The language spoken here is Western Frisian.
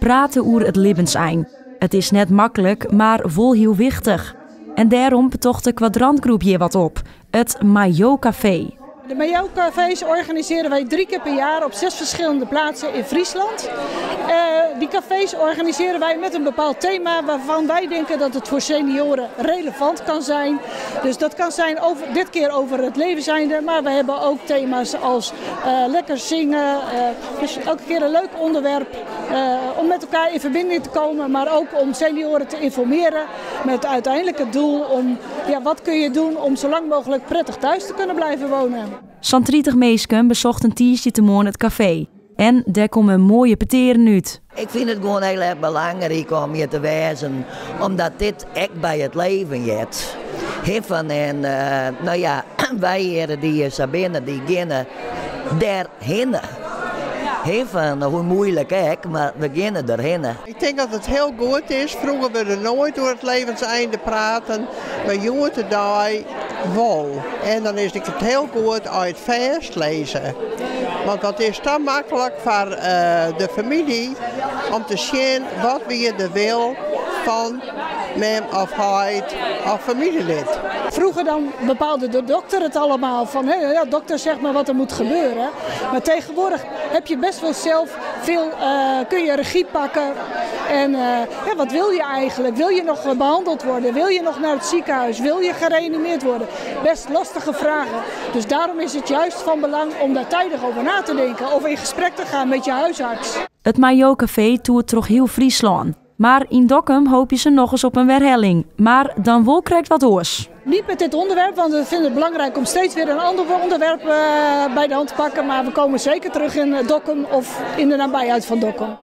Prate oer it libbensein. It is net maklik, mar wol hiel wichtich. En dêrom betocht de Kwadrantgroep hjir wat op, it Majo Café. De Majo Cafés organiseren wij 3 keer per jaar op 6 verschillende plaatsen in Friesland. Die cafés organiseren wij met een bepaald thema waarvan wij denken dat het voor senioren relevant kan zijn. Dus dat kan zijn dit keer over het levenseinde, maar we hebben ook thema's als lekker zingen. Dus elke keer een leuk onderwerp om met elkaar in verbinding te komen, maar ook om senioren te informeren met uiteindelijk het doel om, ja, wat kun je doen om zo lang mogelijk prettig thuis te kunnen blijven wonen. Sa'n 30 minsken besochten tiisdeitemoarn it kafee. En dêr komme moaie petearen út. Ik fyn it gewoan hiel erch belangryk om hjir te wêzen, omdat dit ek by it leven heart. Hiffen en, no ja, wy hjir dy't hjir sa binne, dy geane dêrhinne. Hiffen, hoe muoilik ek, mar we geane derhinne. Ik tink dat it hiel goed is. Froeger wurde noait oer it levenseinde praten, mar hjoed-de-dei wol. En dan is it hiel goed as je it fêstlizze. Want dat is ta maklik foar de famylje om te sjen wat wie de wil fan mem of heit of famyljelid. Vroeger dan bepaalde de dokter het allemaal van, hè, ja, dokter zeg maar wat er moet gebeuren. Maar tegenwoordig heb je best wel zelf veel, kun je regie pakken. En ja, wat wil je eigenlijk? Wil je nog behandeld worden? Wil je nog naar het ziekenhuis? Wil je gereanimeerd worden? Best lastige vragen. Dus daarom is het juist van belang om daar tijdig over na te denken. Of in gesprek te gaan met je huisarts. It Majo Café toert troch hiel Fryslân. Mar yn Dokkum hoopje se nochris op in werhelling. Mar dan wol krekt wat oars. Niet met dit onderwerp, want we vinden het belangrijk om steeds weer een ander onderwerp bij de hand te pakken. Maar we komen zeker terug in Dokkum of in de nabijheid van Dokkum.